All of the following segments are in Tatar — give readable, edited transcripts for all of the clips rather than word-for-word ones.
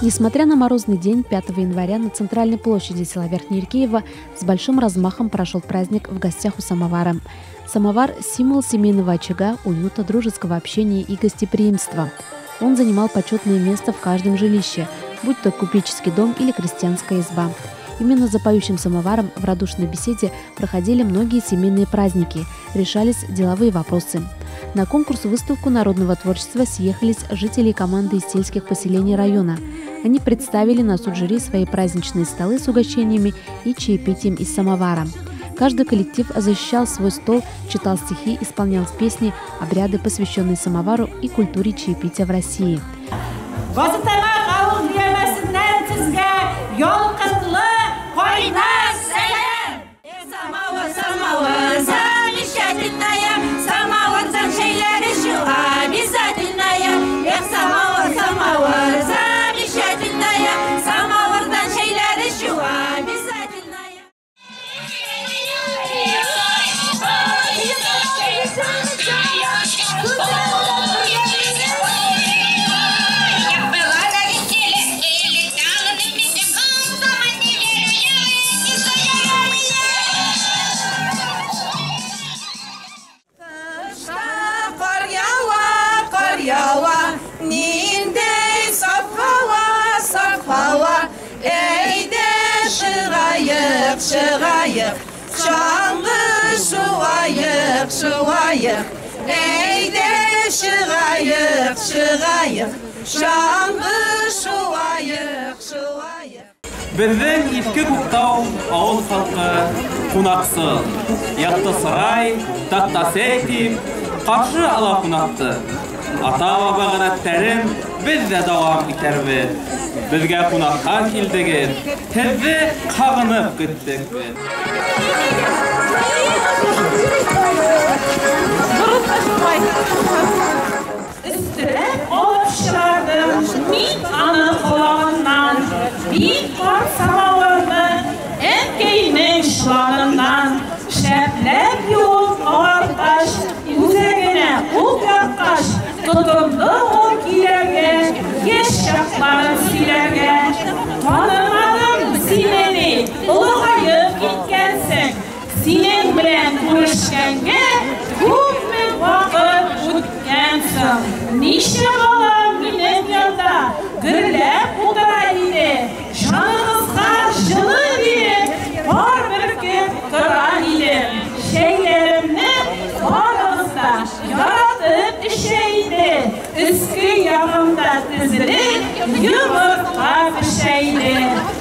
Несмотря на морозный день, 5 января на центральной площади села Верхнеиркеево с большим размахом прошел праздник в гостях у самовара. Самовар – символ семейного очага, уюта, дружеского общения и гостеприимства. Он занимал почетное место в каждом жилище, будь то купеческий дом или крестьянская изба. Именно за поющим самоваром в радушной беседе проходили многие семейные праздники, решались деловые вопросы. На конкурс-выставку народного творчества съехались жители команды из сельских поселений района. Они представили на суд жюри свои праздничные столы с угощениями и чаепитием из самовара. Каждый коллектив защищал свой стол, читал стихи, исполнял песни, обряды, посвященные самовару и культуре чаепития в России. Шығайық, шаңғы шуайық, шуайық, әйде шығайық, шығайық, шаңғы шуайық, шуайық. Біздің Иске Күктау ауыл халқы қунақсыз, яқты сарай, тақтасы дип, қаршы ала қунақты. Ата-баба ғадәттәрен біз де дауам итәрбез. Бізге қунаққа келдігіз, сізді қағынып күттік біз. Үстіреп алып шығардым, мин аны құлағынан, бик қарт самавырны әнкәйнең чоланыннан, шәпләп юып ағартқаш, үзәгенә ут яккач, тотынды ул киләргә, яшь чакларын сөйләргә. Танымадым сине ни, олыгаеп киткәнсең, синең белән күрешкәнгә күпме вакыт үткән соң. Ничә бала минем янда гөрләп утыра иде, җаныгызга җылы биреп, пар бөркеп тора иде. Чәйләремне барыгыз да яратып эчә иде, өске ягымда тезелеп йомырка пешә иде.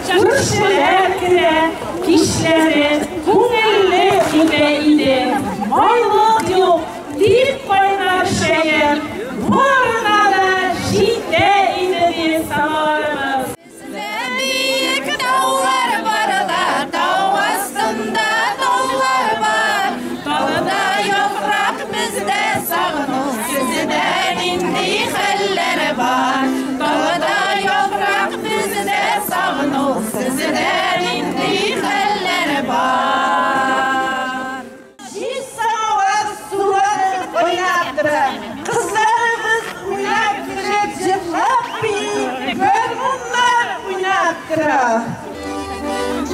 Күршеләр керә, кичләре күңелле үтә иде. Байлык юк, дип кайнар чәем барына да җитә иде дип самавырыбыз. Биек таулар бар да, тау астында таулар бар. Тауда яфрак, бездә сагыну, сездә нинди хәлләр бар? Тауда яфрак, бездә сагыну, сездә нинди хәлләр бар? Җиз самавыр суын уйнап тора, кызларыбыз уйнап көлеп, җырлап бии, гармуннар уйнап тора.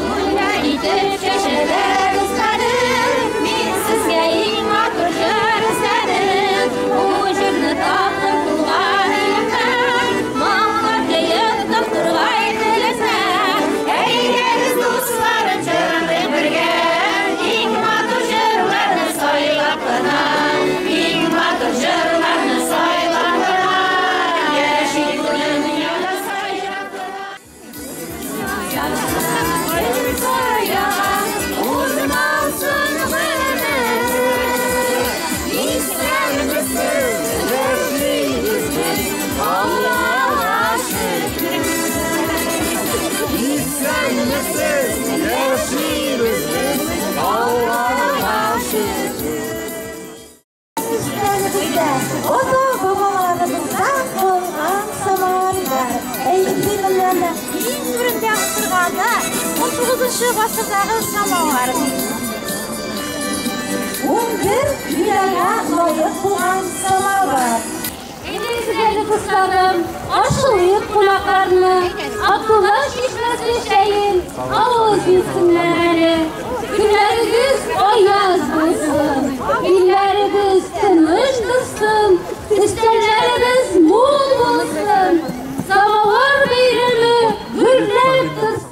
Уйна итеп чәчәләр үсәдем, мин сезгә иң матур җыр эзләдем. Бу җырны таптым туган илемнән, моңлар җыеп тоттыргай телемнән. Әйдәгез, дусларым, җырлыйк бергә, иң матур җырларны сайлап кына, иң матур җырларны сайлап кына, яшик дөньяда сайрап кына. Узмасын гомер, исәнмесез, яшибез без, Аллага шөкер. Исәнмесез, яшибез без, Аллага шөкер. Истәлегездә ата-бабаларыбыздан калган самавырлар. Әйе, менә Иң түрендә утырганы 19 гасырдагы самавыр. 11 медальгә лаек булган самавыр. Әйдәгез, дуслар, Дусларым, каршылыйк кунакларны, Абдулла чишмәсе чәен авыз итсеннәр әле. Көннәрегез аяз булсын, илләребез тыныч торсын, өстәлләребез мул булсын, самовар бәйрәме гөрләп торсын.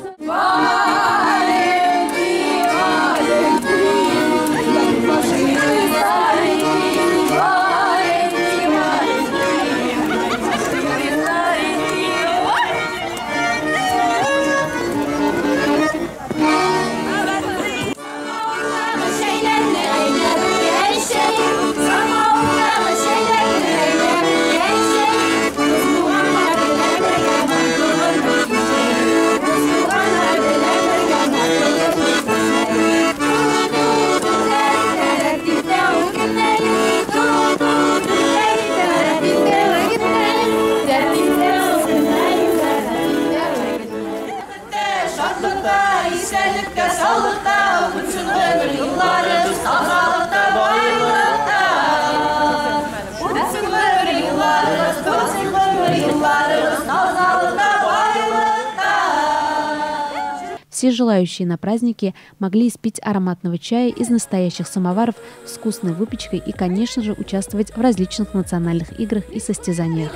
Все желающие на празднике могли испить ароматного чая из настоящих самоваров с вкусной выпечкой и, конечно же, участвовать в различных национальных играх и состязаниях.